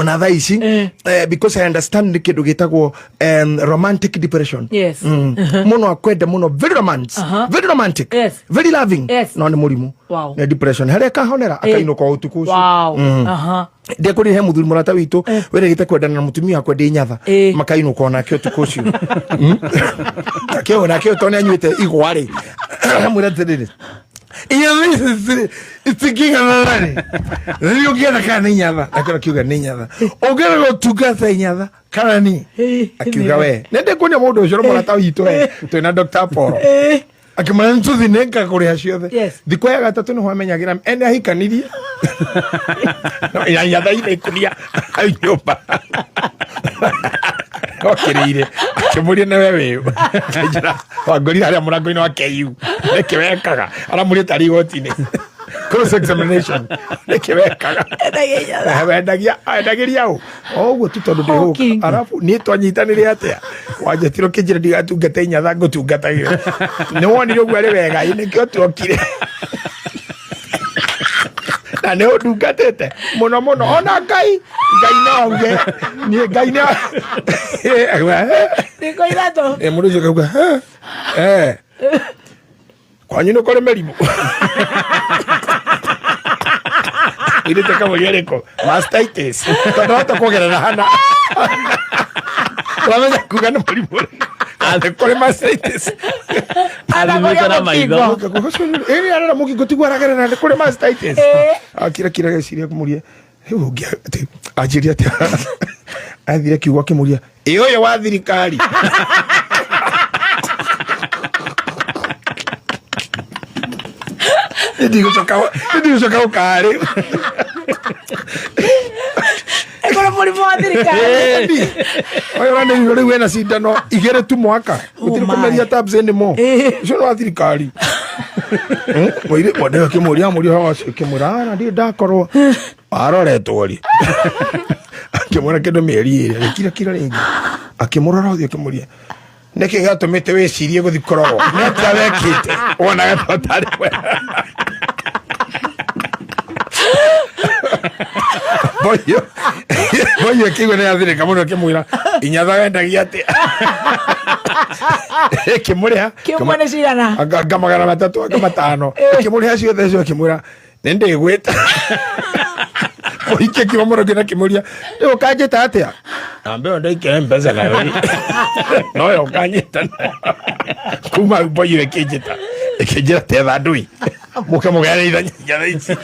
Ona thaa ici, because I understand nĩ kĩndũ gĩtagwo romantic depression. Mũno akwende mũno, very romance, very romantic, very loving, no nĩ mũrimũ. Nĩ depression harĩa kahonera akainũka o ũtukũ ũcio. Ndekũrire he mũthuri mũrata witũ wĩrĩgĩte kwendana na mũtumia wakwa ndĩ nyatha, makainũka onake ũtukũ ũcio. Nake tondũ nĩ anyuĩte igwa rĩ, amwĩra atĩrĩrĩ, inyatha ici itingĩiganana rĩ, rĩrĩa ũngĩenda kana nĩ nyatha, nake akiuga nĩ nyatha, ũngĩenda gũtungata inyatha kana ni, akiuga we nĩ ndĩkuonia mũndũ ũcio nĩ mũrata witũ we twĩna Dr. Apollo. Akĩmwĩra nĩ tũthiĩ nĩ ngakũrĩha ciothe. Thikũ ya gatatũ nĩho amenyagĩra ene ahikanirie. No, ya nyatha ine ikunia hau nyũmba okĩrĩire, akĩmũria nĩwe wĩũ, akĩnjĩra wangorire harĩa mũrango-inĩ wa KU, nĩkĩ wekaga, aramũria tarĩ igoti-inĩ, cross examination, nĩkĩ wekaga? Wendagia wendagĩria ũ o ũguo tu tondũ ndĩhũka. Hawking. Arabu niĩ twanyitanĩre atĩa, wanjĩtirwo kĩnjĩra ndigatungate inyatha ngũtungatagĩra, nĩ wonire ũguo arĩ wega, ĩ nĩkĩo tuokire na nĩ ũndungatĩte mũno mũno, ona Ngai, Ngai no auge niĩ Ngai nĩ Thikũ 3. Ĩ, mũndũ ũcio akauga, "Eh, eh, kwanyu nĩ kũrĩ mĩrimũ irĩte kamũria rĩkũ mastitis tondũ hota kuongerera hana wamenya kuga nĩ mũrimũ ũrĩkũ. Nĩ kũrĩ mastitis. Athimĩte na maitho. Ĩĩ, arora mũkingo tiguo aragerera, nĩ kũrĩ mastitis. Akira kira geciria kũmũria rĩu ũngĩ atĩ anjĩria atĩa, athire kiugo akĩmũria ĩ ũyũ wa thirikari. Ndigũcoka gũkarĩ. Ĩkorwo mũrimũ wa thirikari. Ũyũ ũranĩrirwo rĩu ena cindano igĩrĩ tu mwaka, gũtirĩ Oh my. kũmeria tabs anymore. Ũcio nĩ wa thirikari. Mũirĩ mwende akĩmũria amũria ũhoro ũcio, akĩmwĩra ara ndirĩ ndakorwo waroretwo rĩ, akĩmwĩra kĩndũ mĩeri 2, agĩkira kira rĩngĩ, akĩmũrora ũthiũ, akĩmũria nĩkĩ gĩatũmĩte wĩcirie gũthiĩ kũrorwo, nĩ atĩa wekĩte wonaga ta ũtarĩ mwega. Boyo boyo akĩigua nĩ athĩrĩka mũno, akĩmwĩra inyatha wendagia atĩa, ĩkĩmũrĩha. Kĩmwe nĩ cigana? Anga 300, anga 500. Akĩmũrĩha ciothe icio, akĩmwĩra nĩ ndĩgwĩta mũingĩ kiugo mũno kĩna kĩmũria rĩu ũkanjĩta atĩa, namba ĩyo ndaikĩra mpesa nayo rĩ, noyo ũkanyĩta nayo. Kuma hau boyo ĩkĩnjĩta ĩkĩnjĩra tetha ndũi mũke mũgere inyatha ici.